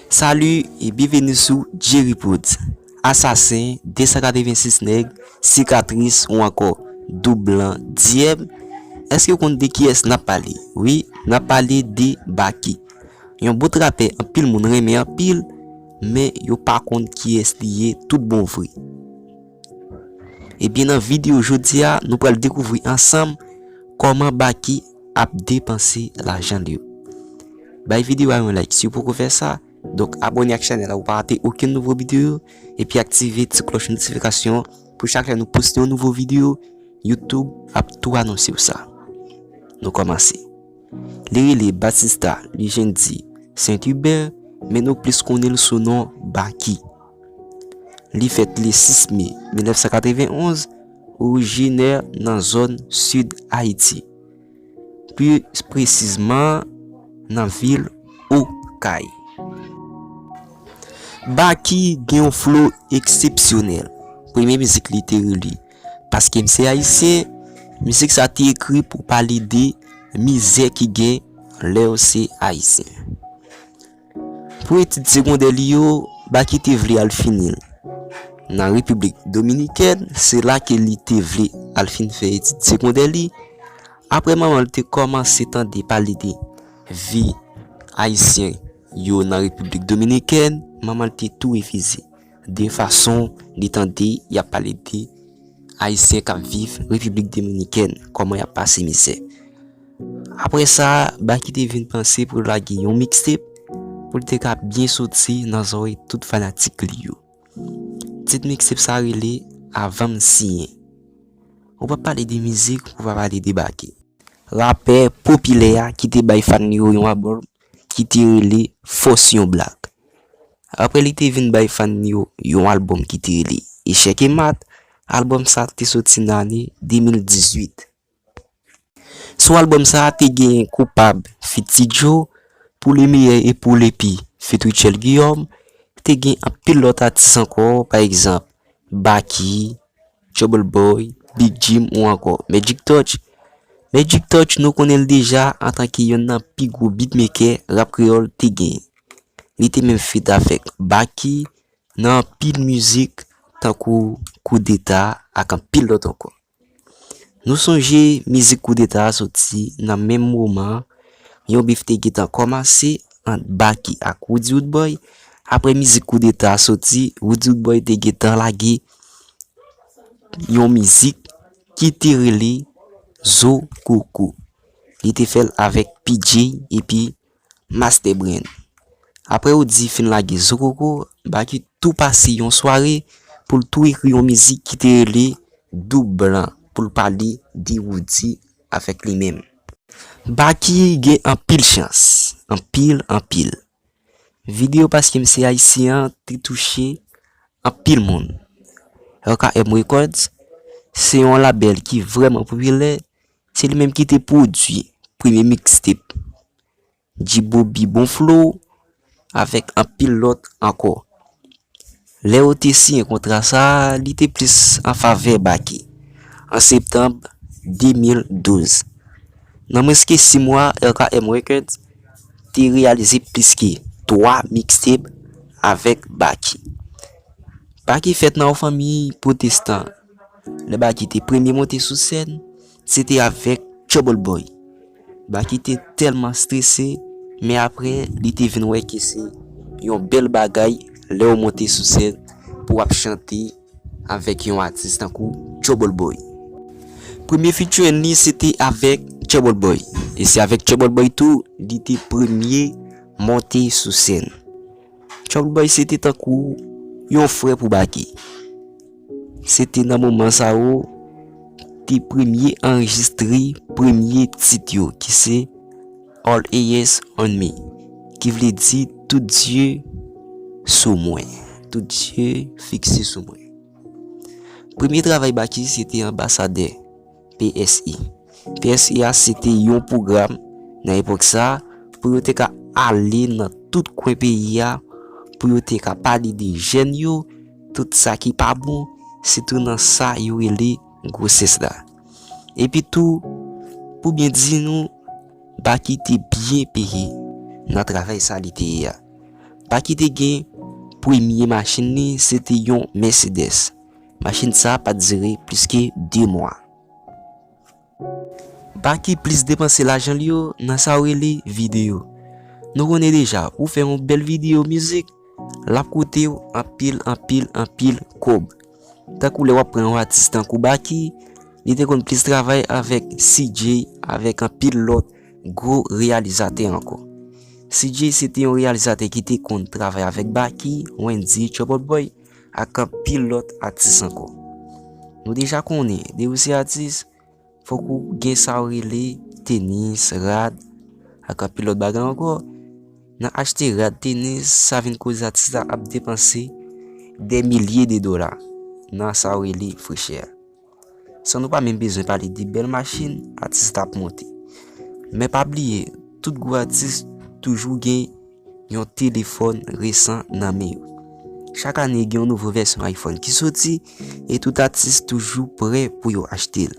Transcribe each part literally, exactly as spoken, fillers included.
Salut et bienvenue sou Jerry Prodz. Asasen, de san katrevensis nèg, sikatris ou ankò doub blan dyèb. Èske w konn de kiyès n ap pale? Wi, n ap pale de Baky. Yon bout rapè anpil moun renmen anpil, men yo pa konn kiyès li ye tout bon vre. Ebyen, nan videyo jodi a, nou pral dekouvri ansanm kòman Baky ap depanse lajan l yo. Bay videyo a yon like si w poko fè sa. Donk, abòne ak chanèl la pou w pa rate okenn nouvo videyo. Epi aktive ti klòch notifikasyon pou chak lè nou poste yon nouvo videyo, YouTube ap tou anonse w sa. Nou kòmanse. Li rele Batista Lugendi Saint Hubert, men nou plis konnen l sou non Baky. Li fèt le sis me mil nèf san katrevenn onz, orijinè nan zòn sid Ayiti, pli presizman nan vil Okay. Baky gen yon flo eksepsyonèl. Premye mizik li te rele Paske m se Ayisyen, mizik sa te ekri pou pale de mizè ki gen lè w se Ayisyen. Pou etid segondè li yo, Baky te vle al fini l nan Repiblik Dominikèn, se la ke li te vle al fin fè etid segondè li. Apre manman l te kòmanse tande pale de vi Ayisyen yo nan Repiblik Dominikèn, manman l te tou refize. De fason li tande y ap pale de Ayisyen k ap viv Repiblik Dominikèn, kòman y ap pase mizè. Apre sa, Baky te vin panse pou l lage yon mixtape pou l te ka byen soti nan zòrèy tout fanatik li yo. Tit mixtape sa rele Avan m siyen. Ou p ap pale de mizik pou w pa pale de Baky. Rapè popilè a ki te bay fan li yo yon albòm ki te rele Fòs yon Blak. Apre li te vin bay fan li yo yon albòm ki te rele Echèk e Mat, albòm sa te soti nan ane de mil dizuit. Sou albòm sa a te gen Koupab feat Ti Djo, Pour le meilleur et pour le pire feat Rutshelle Guillaume, te gen anpil lòt atis ankò, pa egzanp, Baky, Trouble Boy, Big Jim ou ankò Magic Touch. Magic Touch, nou konnen l deja antanke yonn nan pi gwo beatmaker rap kreyòl te genyen. Li te menm feat avèk Baky nan anpil mizik tankou Koudeta ak anpil lòt ankò. Nou sonje mizik Koudeta a soti nan menm moman yon bif te gentan kòmanse ant Baky ak Roody Roodboy. Apre mizik Koudeta a soti, Roody Roodboy te gentan lage yon mizik ki te rele Zo Koko. Li te fè l avèk P J epi Master Brain. Apre Roody fin lage Zo Koko, Baky tou pase yon sware pou l tou ekri yon mizik ki te rele Doub Blan pou l pale de Roody avèk li menm. Baky gen anpil chans, anpil, anpil. Videyo Paske m se Ayisyen an te touche anpil moun. R K M Records se yon labèl ki vrèman popilè, se li menm ki te pwodui premye mixtape Djibobi Bon Flow, avèk anpil lòt ankò. Lè yo te siyen kontra sa a, li te plis an favè Baky, an septanm de mil douz. Nan mwens ke sis mwa, R K M Records te reyalize plis ke twa mixtape avèk Baky. Baky fèt nan yon fanmi pwotestan. Lè Baky te premye monte sou sèn, se te avèk Trouble Boy. Baky te tèlman strese, men apre, li te vin wè ke se yon bèl bagay lè w monte sou sèn pou w ap chante avèk yon atis tankou Trouble Boy. Premye featuring li se te avèk Trouble Boy. E se avèk Trouble Boy tou, li te premye monte sou sèn. Trouble Boy se te tankou yon frè pou Baky. Se te nan moman sa yo te premye anrejistre premye tit yo, ki se All Eyes on Me, ki vle di tout zye sou mwen, tout zye fikse sou mwen. Premye travay Baky se te anbasadè P S I. P S I a se te yon pwogram nan epòk sa a pou yo te ka ale nan tout kwen peyi a, pou yo te ka pale de jèn yo, tout sa ki pa bon, sitou nan sa yo rele gwosès la. Epi tou, pou byen di nou, Baky te byen peye nan travay sa li te ye a. Baky te gen premye machin li, se te yon Mercedes. Machin sa pa t dire plis ke de mwa. Baky plis depanse lajan li yo nan sa yo rele videyo. Nou konnen deja, pou w fè yon bèl videyo mizik, l ap koute w anpil, anpil, anpil kòb. Tankou lè w ap pran yon atis tankou Baky, li te konn plis travay avèk C J, avèk anpil lòt gwo reyalizatè ankò. C J se te yon reyalizatè ki te konn travay avèk Baky, Wendyy, Trouble Boy, ak anpil lòt atis ankò. Nou deja konnen, depi w se atis, fòk ou gen sa yo rele tenis, rad, ak anpil lòt bagay ankò. Nan achte rad, tenis, sa vin koze atis la ap depanse dè milye de dola nan sa yo rele frechè a. San nou pa menm bezwen pale de bèl machin, atis la ap monte. Men pa bliye, tout gwo atis toujou gen yon telefòn resan nan men yo. Chak ane, gen yon nouvo vèsyon iPhone ki soti, e tout atis toujou prè pou yo achte l.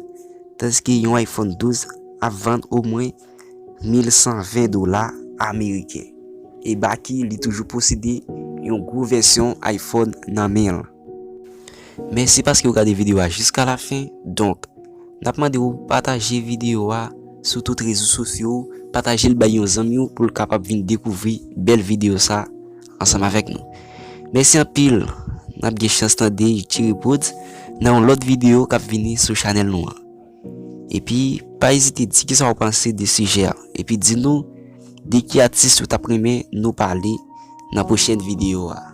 Tandiske yon iPhone douz ap vann omwen mil san ven dola ameriken. E Baky, li toujou posede yon gwo vèsyon iPhone nan men l. Mèsi paske w gade videyo a jiska lafen. Donk, n ap mande w pataje videyo a sou tout rezo sosyo, pataje l bay yon zanmi w pou l kapab vin dekouvri bèl videyo sa ansanm avèk nou. Mèsi anpil. N ap gen chans tande Thierry Prod nan yon lòt videyo k ap vini sou chanèl nou an. Epi, pa ezite di kisa w panse de sijè a. Epi di nou de ki atis ou t ap renmen nou pale nan pwochèn videyo a.